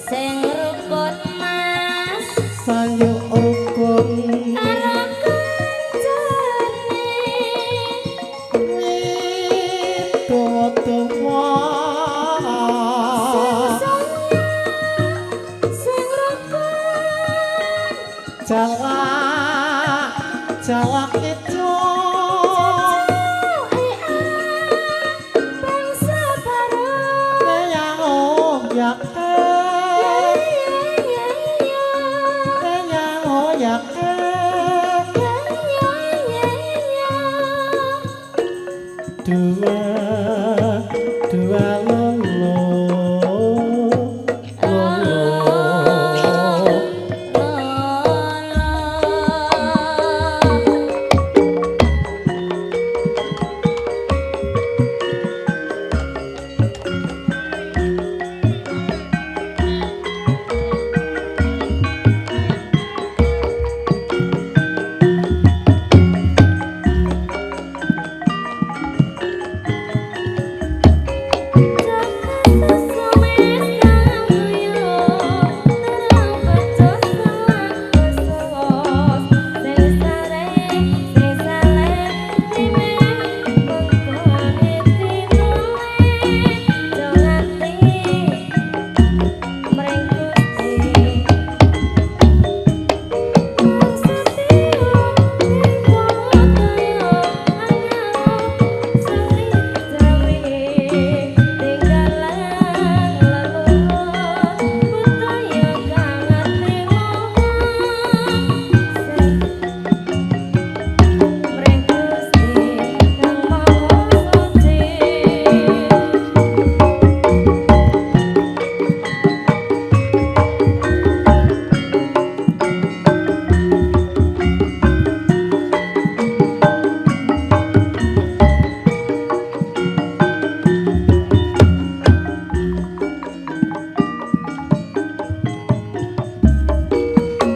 Sing rukun Mas Sayuk rukun karo kancane. Dawa-dawa Sing rukun jalak jalak itu bangsa bareng. Yang oh yak yang oh yak dua dua lolo lolo.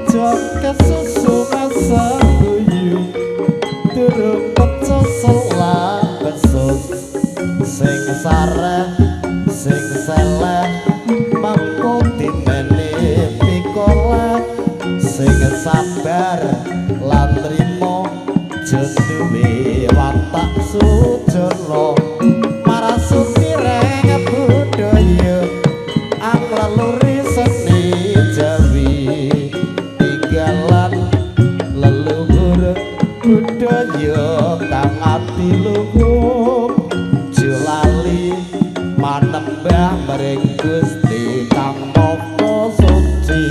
Jok kesusu masa guyu durung pecah selak besus sing sareh sing seleh mangko dimene pikoleh sing sabar lan trimo jenduwe watak sujana marasuti reng budaya angleluri seni Jawi tinggalan leluhur budaya kang atiluhur aja lali manembah mring Gusti Kang Maha Suci.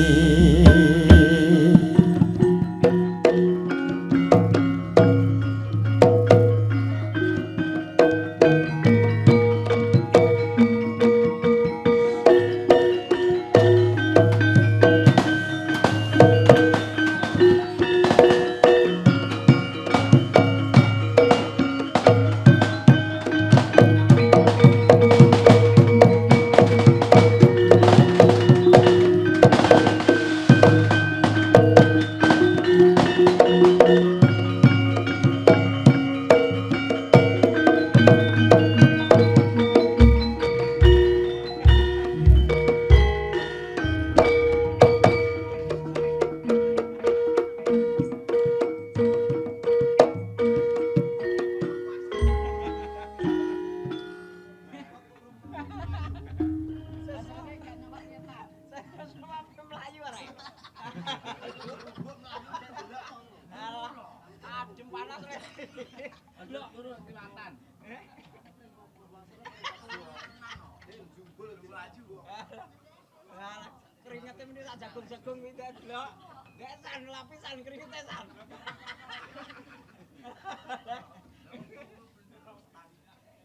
Keringete meni sak jagung-jagung kuwi delok. Gak san lapisan keringete san.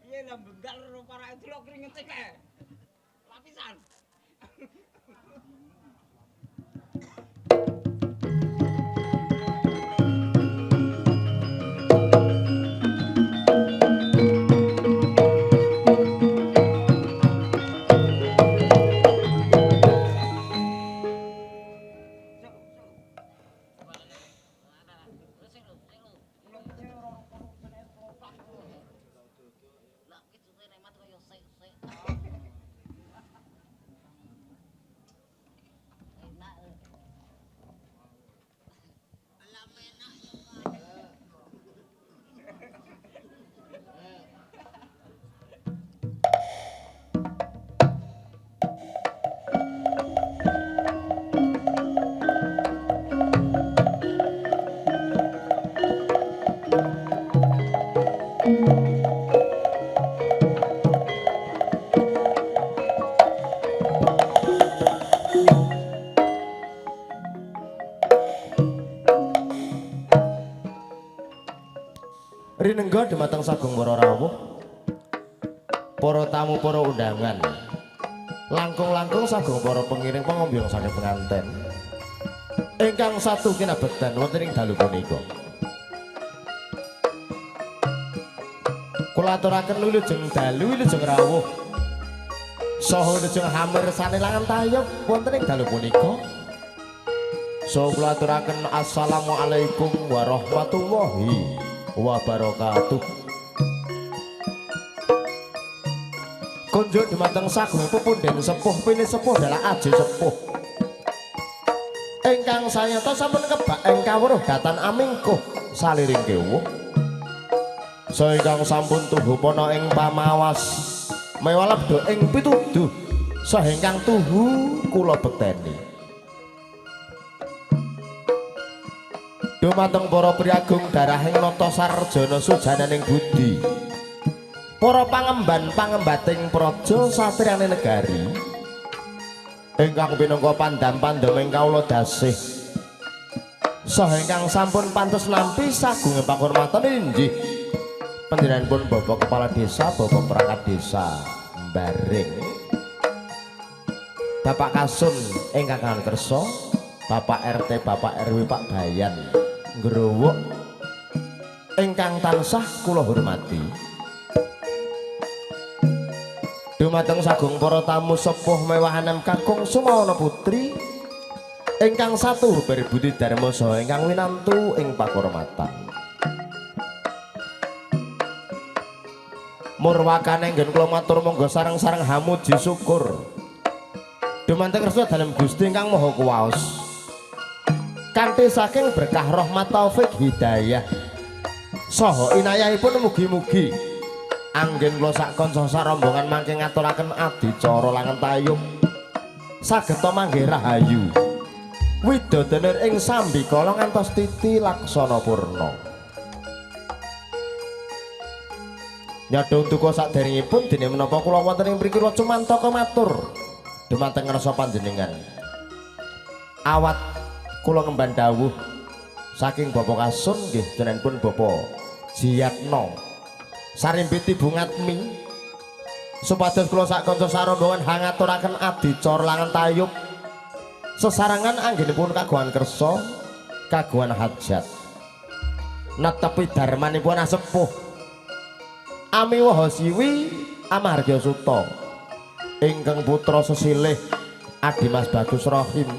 Iya lah benggal para delok keringete kae. Lapisan. Rinengga dumateng sagung para rawuh, para tamu, para undangan, langkung-langkung sagung para pengiring pangombyong saking penganten ingkang satu kinabekten wonten ing dalu punika. Kula aturaken wilujeng dalu, wilujeng rawuh, saha wilujeng hamirsane langan tayub wonten ing dalu punika. Saha kula aturaken assalamualaikum warahmatullahi wabarakatuh. Kunjuk dumateng sagung pepunden sepuh pini sepuh dalah aji sepuh ingkang sayata sampun kebak ing kawruh datan amingkuh saliring kewuh. Saha ingkang sampun tuhu pana ing pamawas mewalebda ing pituduh saha ingkang tuhu kula bekteni. Dumateng para priyagung darahing nata sarjana sujananing budi, para pangemban pangembating praja satriyane negari ingkang pinangka pandam pandaming kawula dasih saha ingkang sampun pantes nampi sagunge pakurmatan inggih panjenenganipun Bapak Kepala Desa, Bapak Perangkat Desa Baring, Bapak Kasun ingkang kawan kersa, Bapak RT, Bapak RW, Pak Bayan Ngrowok ingkang tansah kula hormati. Dumateng sagung para tamu sepuh mewah anem kakung Sumawana putri ingkang satu berbudi dharma saha ingkang winantu ing pakurmatan. Murwakane nggen kula matur monggo sareng-sareng hamuji syukur dumateng kersa dalem Gusti ingkang Maha Kuwaos kanthi saking berkah rahmat taufik hidayah saha inayahipun mugi-mugi anggen kula sak kanca sarombongan mangke ngaturaken adicara langen tayub sageta manggih rahayu widodanir ing sambikala ngantos titi laksana purna. Nyadong duka saderengipun dene menapa kula wonten ing mriki kula cumantaka matur dumateng ngrasa panjenengan. Awat kula ngemban dawuh saking Bapak Kasun nggih jenenganipun Bapak Jiyatno Sarimbit Ibu Ngatmi supados kula sak kanca sarombongan hangaturaken adicara langen tayub sesarengan anggenipun kagungan kersa kagungan hajat netepi darmanipun asepuh amiwaha siwi amarga suta ingkang putra sesilih Adimas Bagus Rohim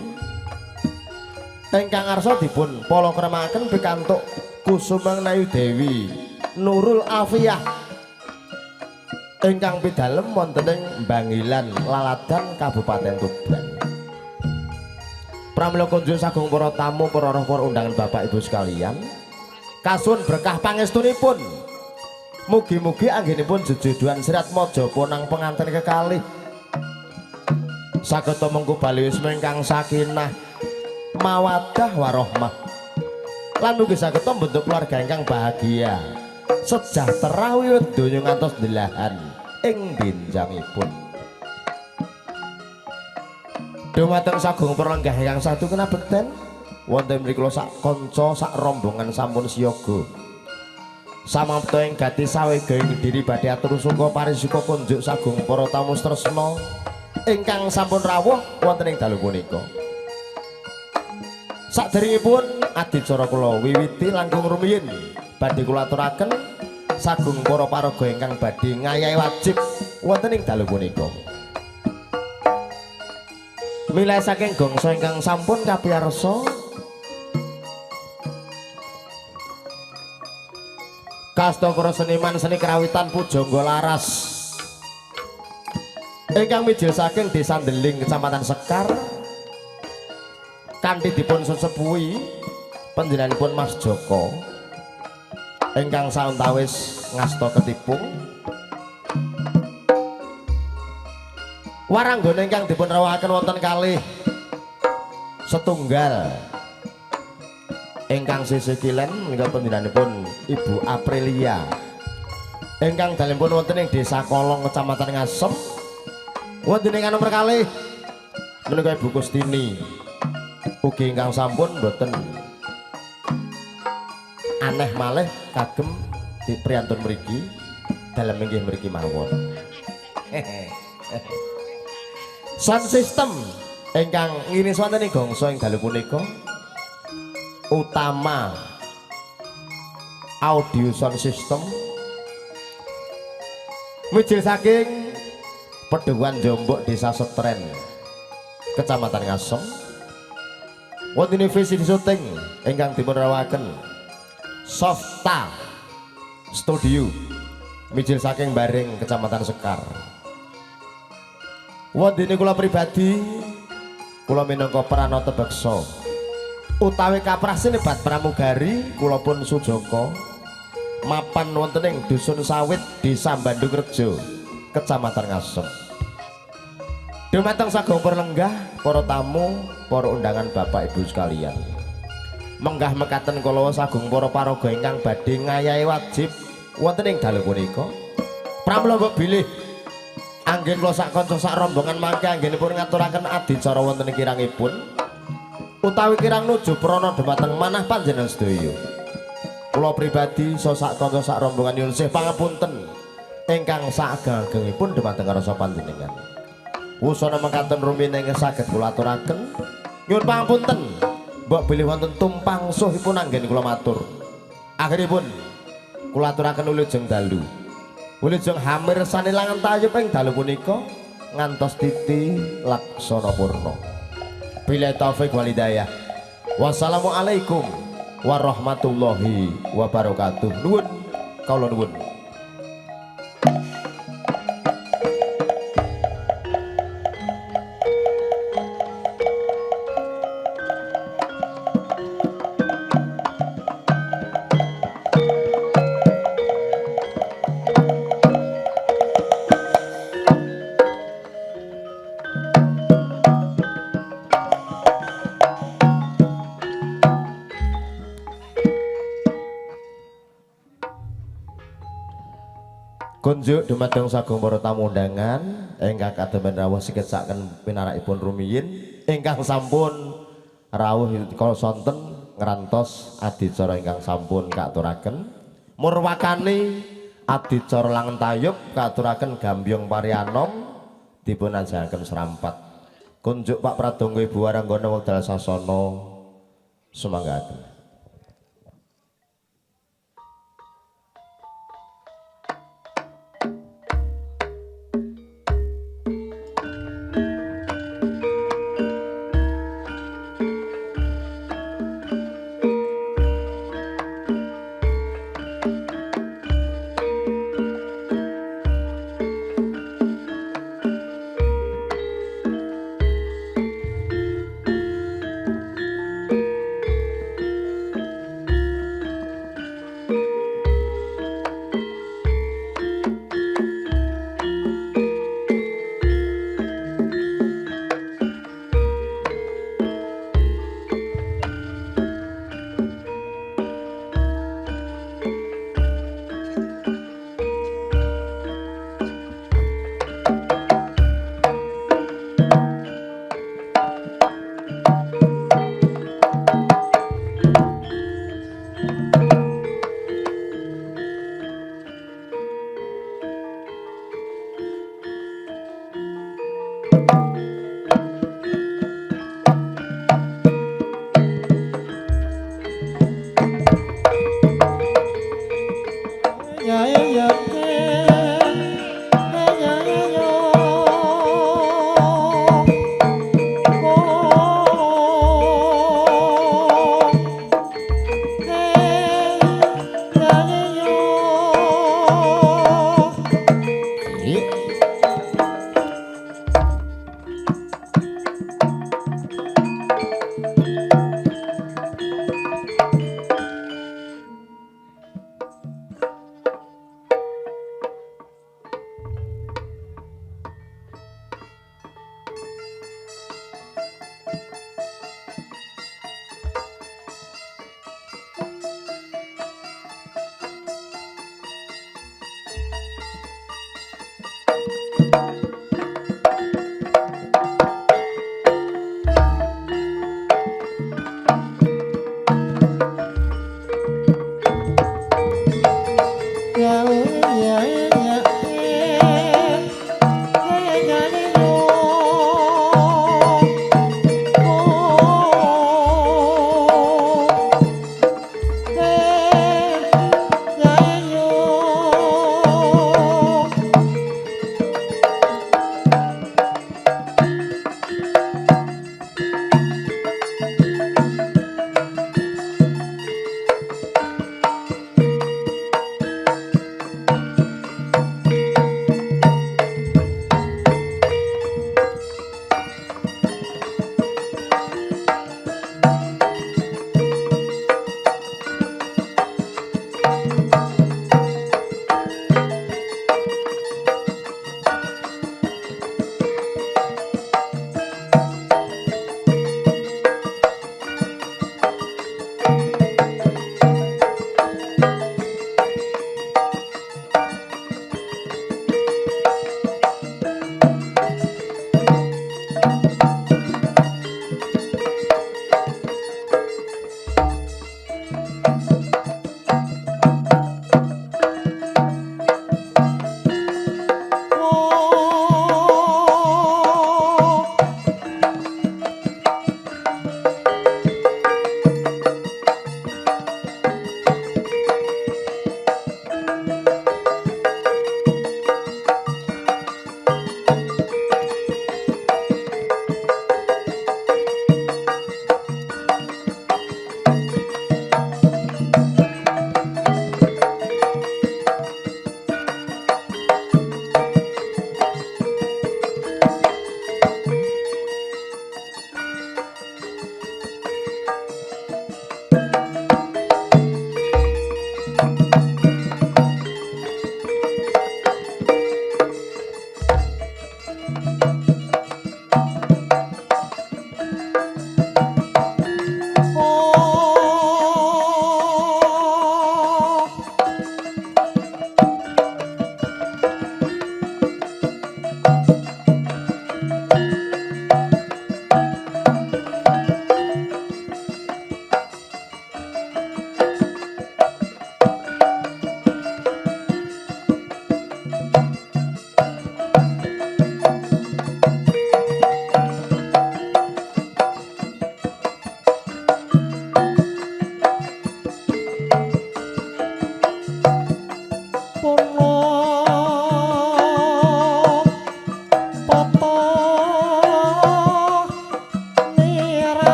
ingkang arsa dipun palakramaken pikantuk Kusumang Nayu Dewi Nurul Afiyah ingkang pidalem wonten ing Bangilan Laladan Kabupaten Tuban. Pramila kunjuk sagung para tamu, para roh, para undangan Bapak Ibu sekalian, kasuwun berkah pangestunipun. Mugi-mugi anggenipun jejodohan sirat maja ponang pengantin kekalih saged mengku bali wisma ingkang sakinah mawaddah warohmah lan mugi saged mbentuk keluarga ingkang bahagia sejahtera wiwit donya ngantos delahan ing benjangipun. Dumateng sagung perlenggah ingkang satu kinabekten wonten mriku sak kanca sak rombongan sampun siaga. Samapta ing gati sawega ing diri badhe atur sungka parisuka kunjuk sagung para tamu tresna ingkang sampun rawuh wonten ing dalu punika. Saderengipun adicara kula wiwiti langkung rumiyin badhe kula aturaken sagung para paraga ingkang badhe ngayahi wajib wonten ing dalu punika. Milai saking gongso ingkang sampun kapiyarsa kasta para seniman seni karawitan pujangga laras ingkang mijil saking Desa Ndeling Kecamatan Sekar kanthi dipun sesepuhi panjenenganipun Mas Joko ingkang sauntawis ngasta ketipung waranggana ingkang dipun rawuhaken wonten kalih setunggal ingkang sisih kilen menika panjenenganipun Ibu Aprilia ingkang dalemipun wonten ing Desa Kolong Kecamatan Ngasem wonten ing nomor kalih menika Ibu Kustini ugi ingkang sampun boten aneh malih kagem Priyantun mriki dalem inggih mriki mawon. Sound system ingkang ngiris wonten ing gongso ing dalu punika utama audio sound system mijil saking Peduwan Jombok Desa Setren Kecamatan Ngasem. Wonten visi syuting ingkang dipun rawuhaken Softa Studio mijil saking Bareng Kecamatan Sekar. Wonten kula pribadi kula minangka pranata beksa utawi kaprah sinebat pramugari kula pun Sujoko mapan wonten ing Dusun Sawit Desa Bandungrejo Kecamatan Ngasem. Dumateng sagung perlenggah para tamu, para undangan Bapak Ibu sekalian. Menggah mekaten kala sagung para paraga ingkang badhe ngayahi wajib wonten ing dalu punika. Pramila mbok bilih anggen kula sak kanca sak rombongan mangke anggenipun ngaturaken adicara wonten ing kirangipun utawi kirang nuju prana dumateng manah panjenengan sedaya. Kula pribadi so sak kanca sak rombongan nyuwun sih pangapunten ingkang saageng-agengipun dumateng rasa panjenengan. Wusana mekaten rumiyin ingkang saged kula aturaken nyuwun pangapunten mbok bilih wonten tumpang suhipun anggen kula matur. Akhiripun kula aturaken wilujeng dalu. Wilujeng hamir sanilangan tayub ing dalu punika ngantos titi laksana purna. Billahi taufik wal hidayah. Wassalamualaikum warahmatullahi wabarakatuh. Nuwun kawula nuwun. Kunjuk dumateng sagung para tamu undangan ingkang kademen rawuh siketsaken pinarakipun rumiyin ingkang sampun rawuh kala sonten ngrantos adicara ingkang sampun kaaturaken murwakani adicara langen tayub kaaturaken gambyong parianom dipun ajahaken serampat. Kunjuk Pak Pradonggo Ibu Waranggana wekdal sasana sumanggaken.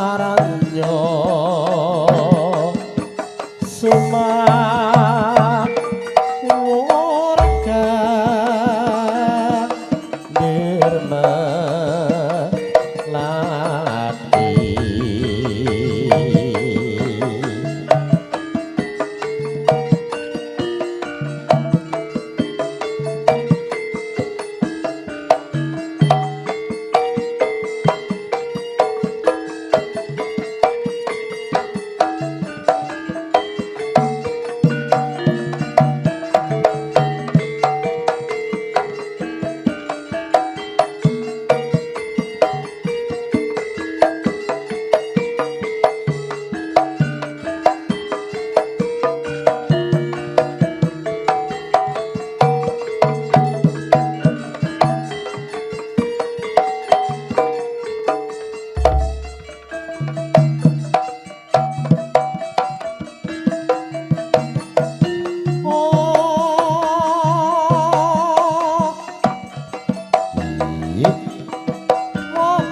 Aranya Suma warga Nirmelati. Oh. Ih. Oh.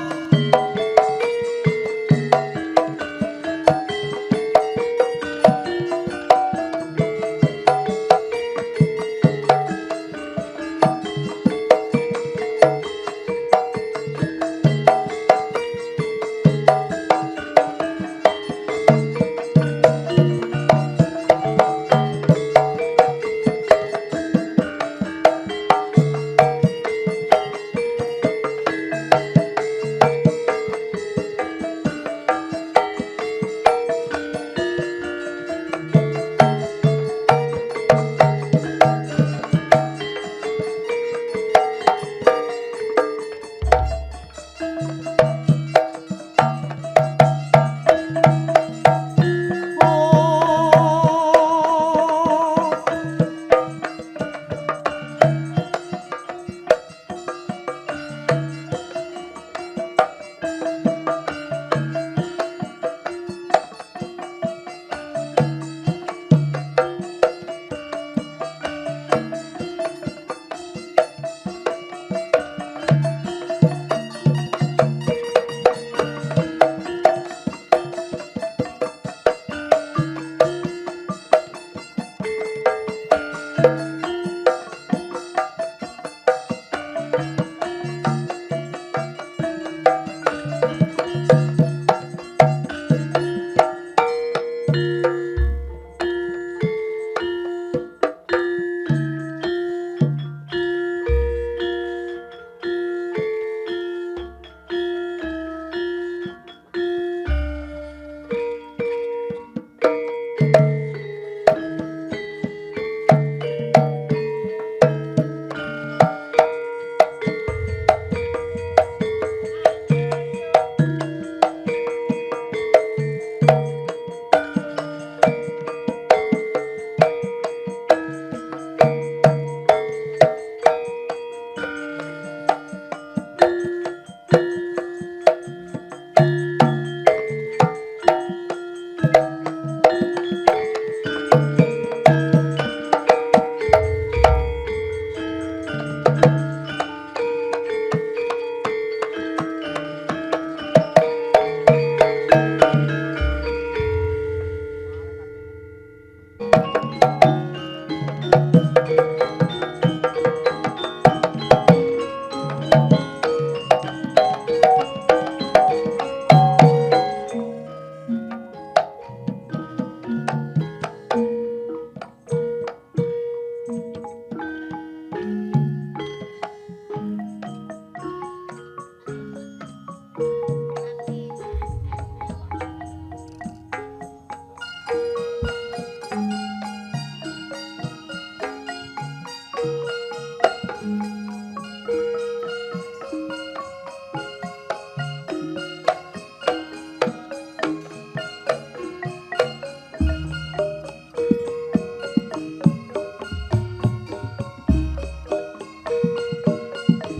Oh.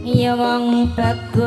Ya wong bagus.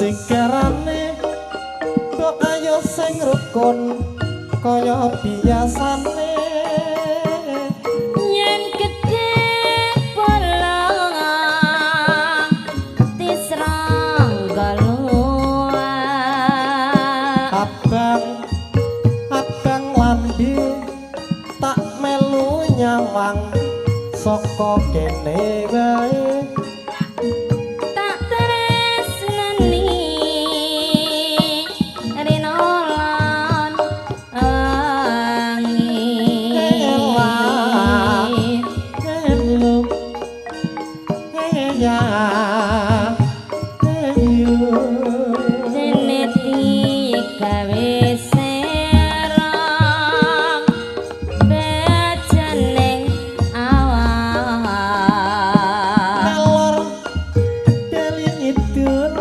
Sigarane kok ayo sing rukun kaya biasane. Yen gedhe bolong tisrang galuak. Abang abang lambi tak melu nyawang saka kene wae. Tak tresnani rino lan wengi. Elah. Elu ya ayu. Dene digawe serang bejening awak. Ngalor bali ngidul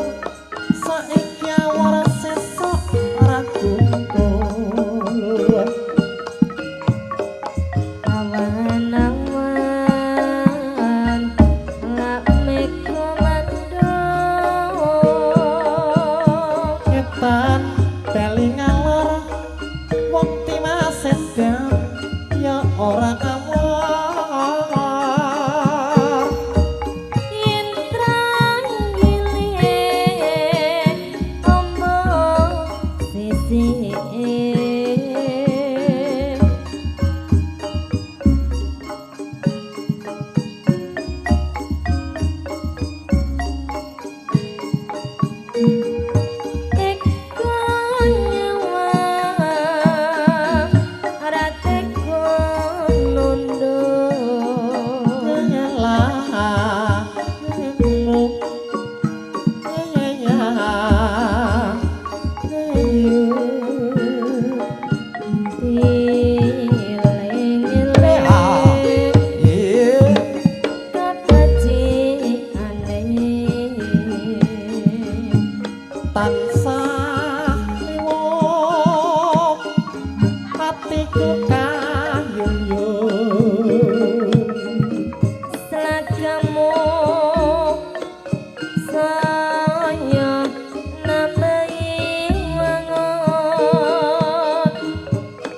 saiki awor sesuk ora kumpul. Awan-awan lak mega mendung. Ngetan bali ngalor wong timas edan ya ora awor. Yen tranggile ombo sisih. Teka nyawang ora teka nunduk. Ngelah elu ya ayu. Dieling-eling kebeciane. Tansah liwuh atiku kayuyun. Selagamu saya nambahi wangun.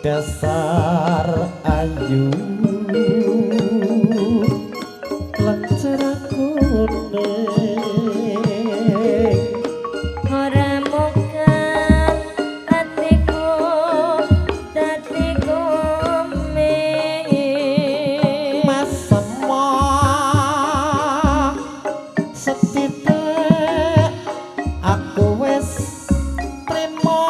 Dasar ayu lencer kuning. Ora muka atiku dadi kuning. Mas semua setitik aku wis trimo.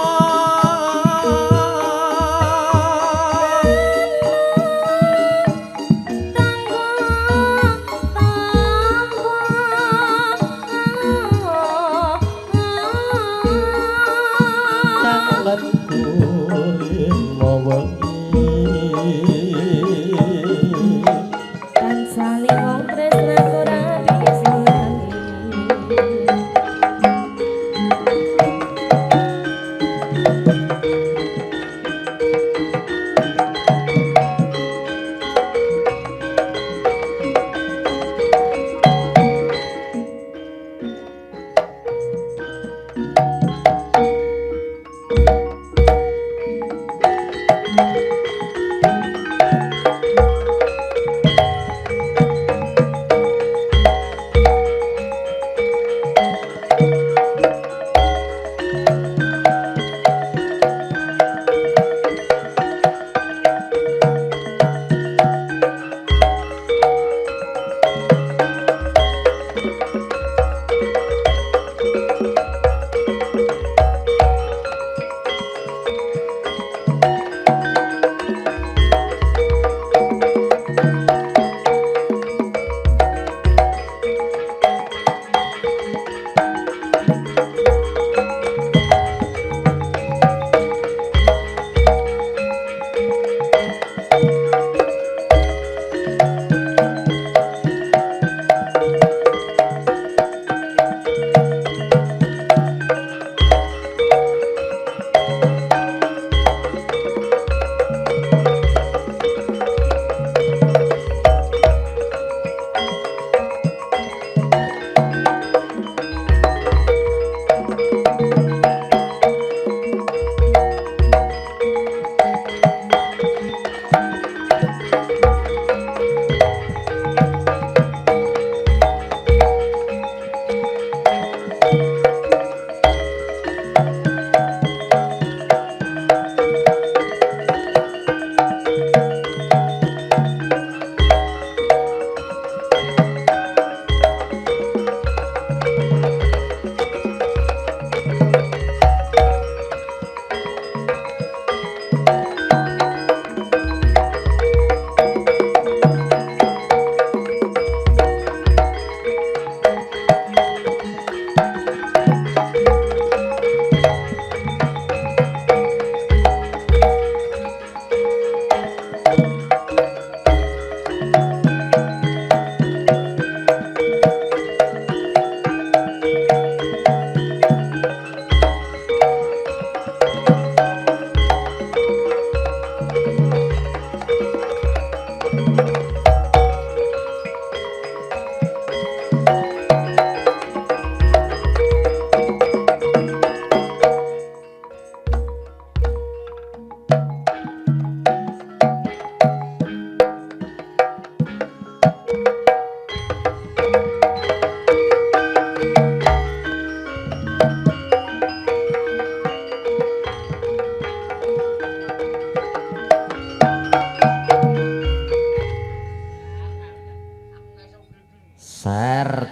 Tanggo tampa Kangenku rino wengi. Tansah wong tresnaku ora bisa lali.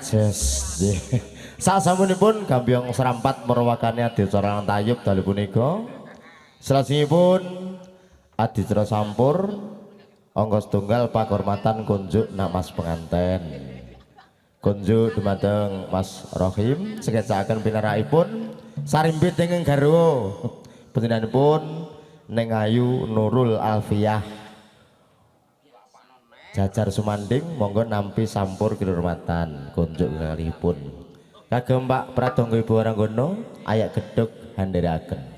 Kajes. Sasampunipun gambyong serampat merwakani adicara lan tayub dalu punika. Salajengipun adicara sampur angka setunggal pakurmatan kunjuk nak mas penganten. Kunjuk dumateng Mas Rohim sekecakaken pinarakipun sarimbit ingkang garwa. Panjenenganipun Neng Ayu Nurul Alfiah. Jajar Sumanding monggo nampi sampur kinurmatan kunjuk kalihipun. Kagem Pak Pradangga Ibu Waranggono ayak gedhog handherekaken.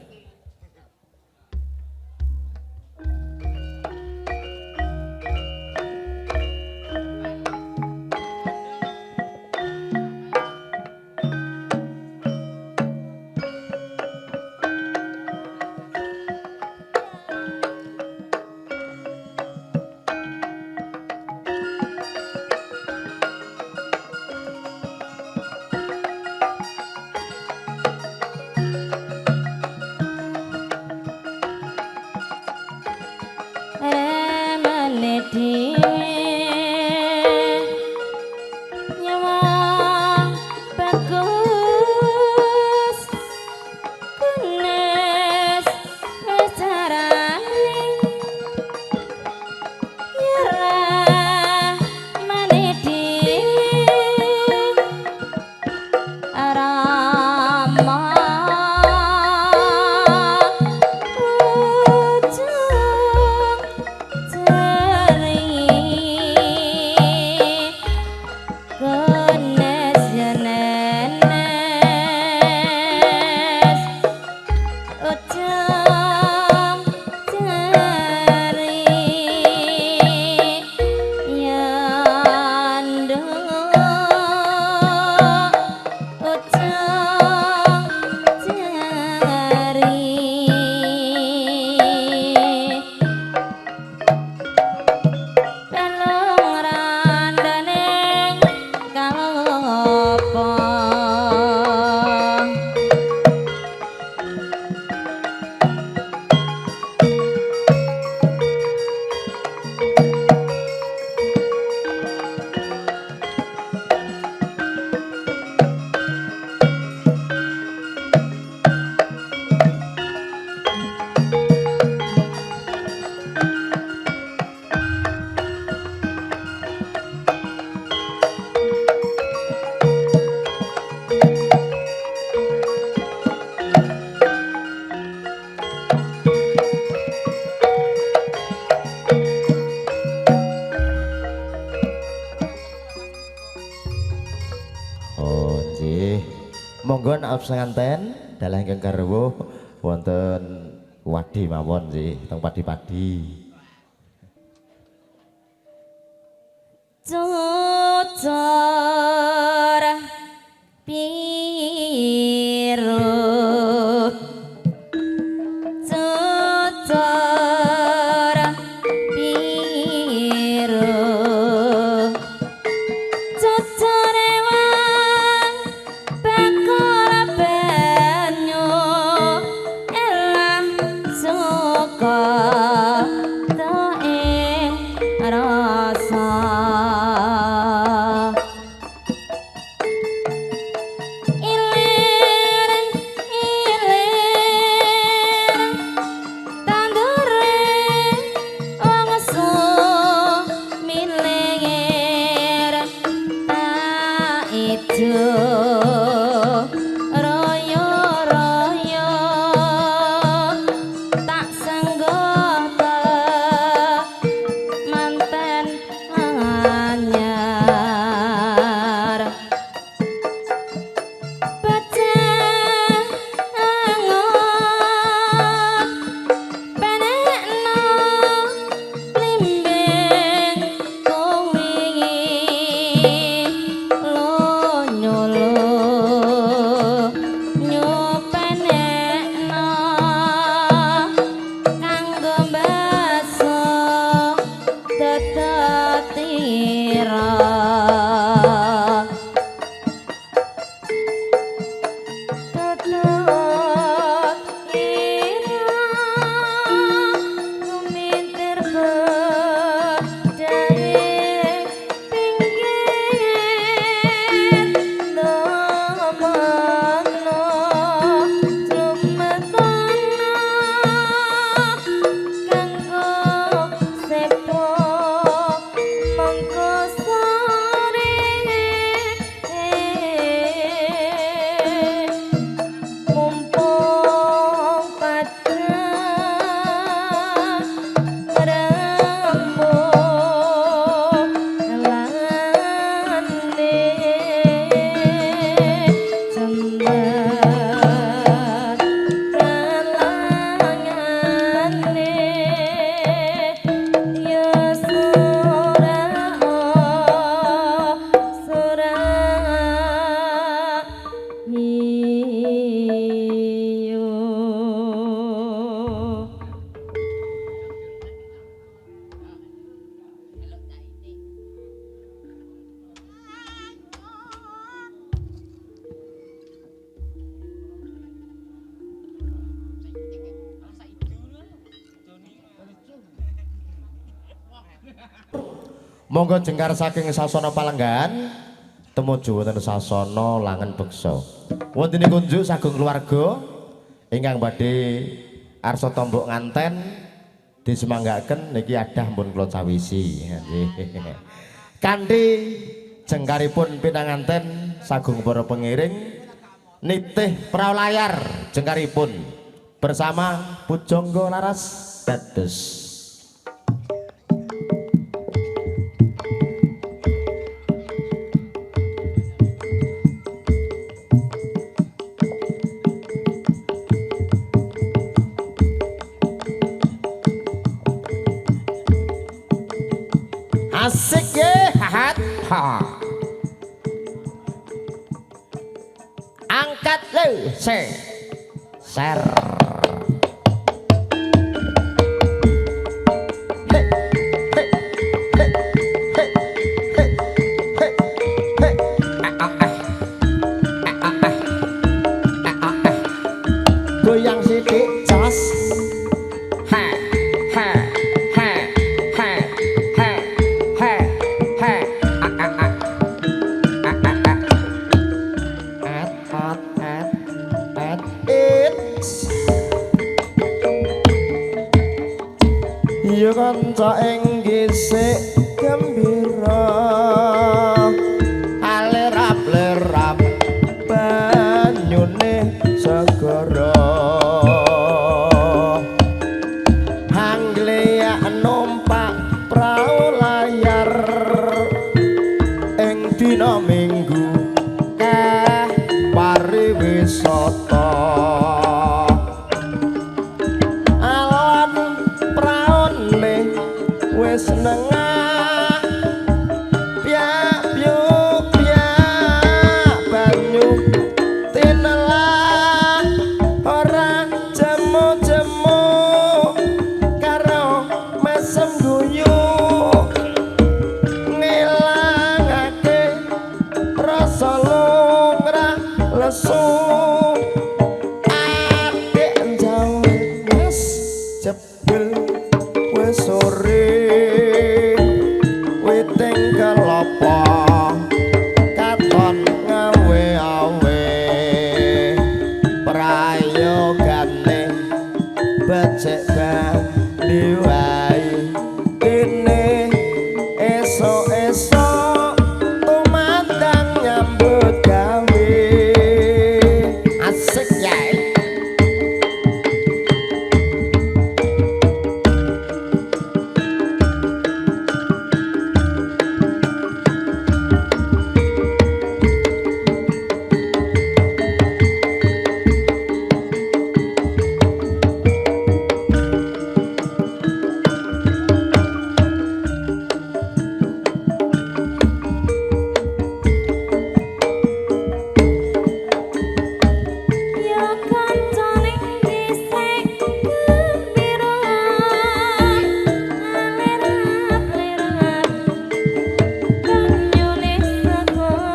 Remane dhewe nyawang bagus kenes carane ramane dhewe rama ujung jari kenes nenes ujung jari yando ujung jari Pelung randane kalopo. Oh nggih. Monggo nak senganten dalah ingkang garwa wonten wadi mawon nggih teng padi-padi. Cucur biru cucur biru cucur ewang bakal banyu elah suka ing rasa. Ilir ilir tandure wong sumilir tak ijo royo royo tak sanggup manten Monggo jengkar saking sasana palenggahan tumuju wonten sasana Langen Beksa. Wonten kunjuk sagung keluarga ingkang badhe arsa tombok nganten disemanggaken niki adah pun kula cawisi. Nggih. Kanthi jengkaripun pinanganten sagung para pengiring nitih prau layar jengkaripun bersama Pujangga Laras Dados. Asik ye, hahat ha. Angkat le, se, ser. He, he, he, he, he, he, he. Ah, ah, ah. Ah, ah, ah. Ah, ah, ah. Goyang sithik jos. Ha, ha, ha, ha, ha, ha, ha. Ah, ah, ah. Ah, ah, ah. At, at, at, at, it. Ya kanca ing gisik gembira alerap-lerap banyune segara Angleak numpak prau layar ing dina Minggu keh pariwisata alon praone wis nengah piak piuk piak banyu tinelah ora jemu-jemu karo mesem guyu ngilangake rasa lumrah lesu adik jawet mas jebul wis sore witing kelapa katon ngawe-awe prayogane becik bandiwai dene esuk-esuk tumandang nyambut gawe asik ya. Ya kancane dhisik gembira alerap-lerap banyune segara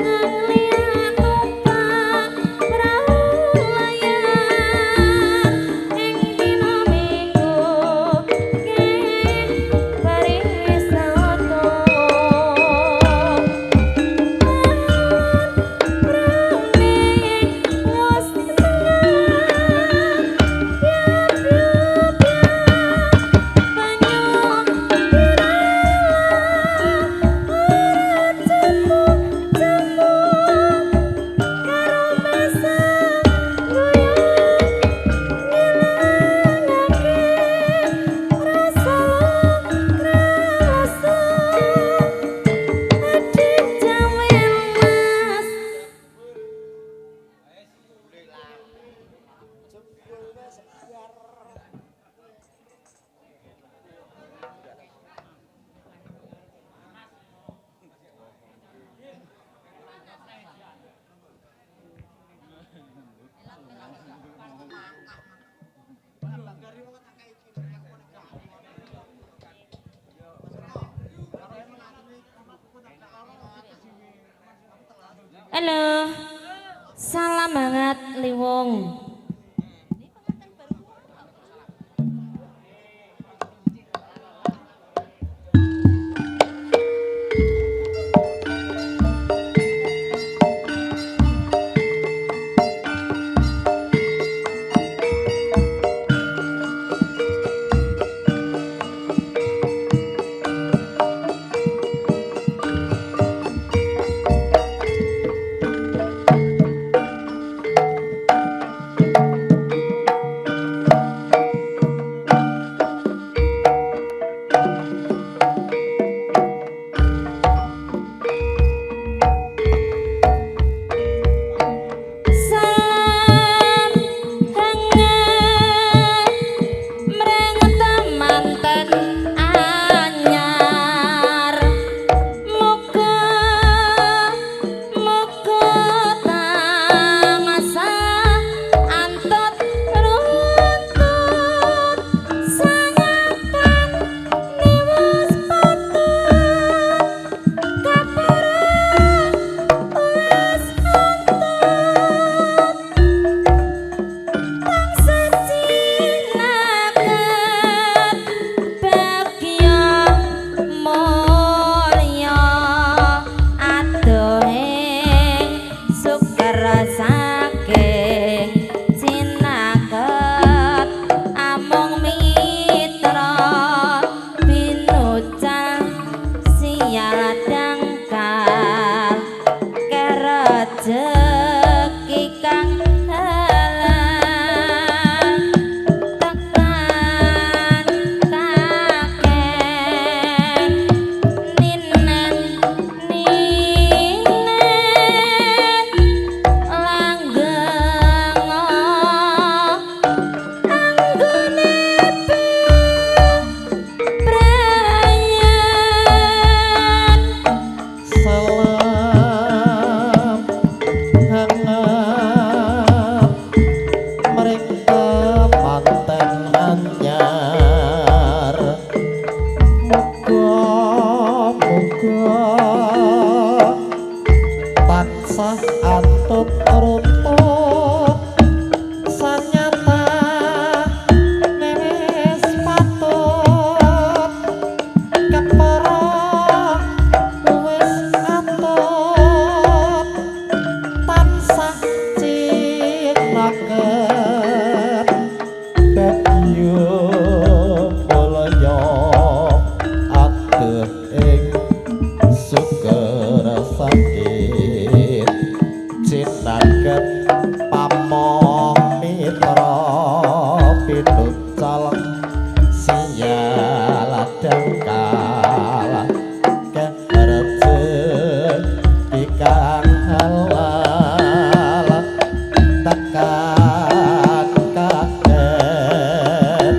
Anglian numpak prau layar ing dina Minggu keh pariwisata. Mas. Halo, salam hangat Liwung. anyar muga-muga tansah antut runtut sanyata wis patut kepara wis atut tansah cinaka bagyo mulya aduh ing sukerasakit cinaket pamong mitra pinucal sial dangkal kerejeki kang halal tekan kaget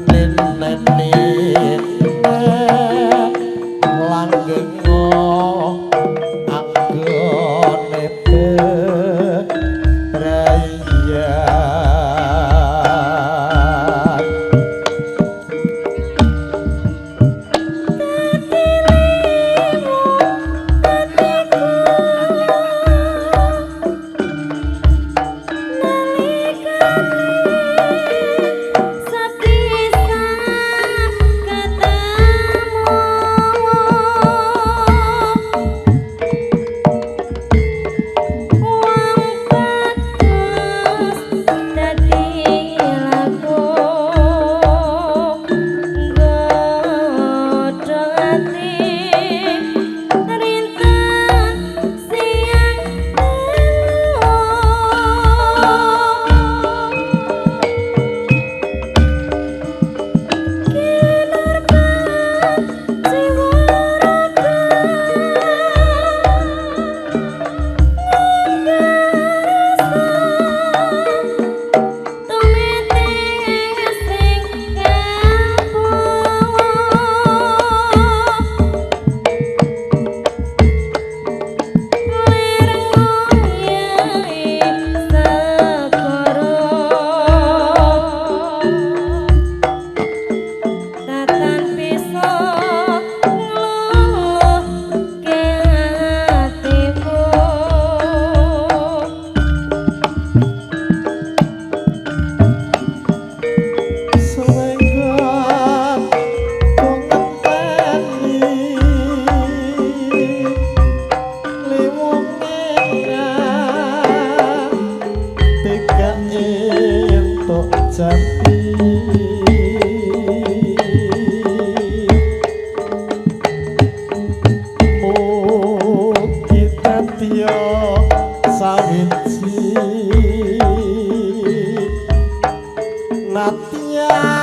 ninen langgengo anggone bebrayan. Sepisan ketemu wong pantes dadi laku nggodha ati rinten siang dalu. Kinurban jiwa raga ngrasa tumete sing kapuh lir ngoyahi segara tatan bisa ngluluhke atiku. Selenggan ku ngenteni liwung enak tiga entuk jampi mugi dadiya sawiji nadyan.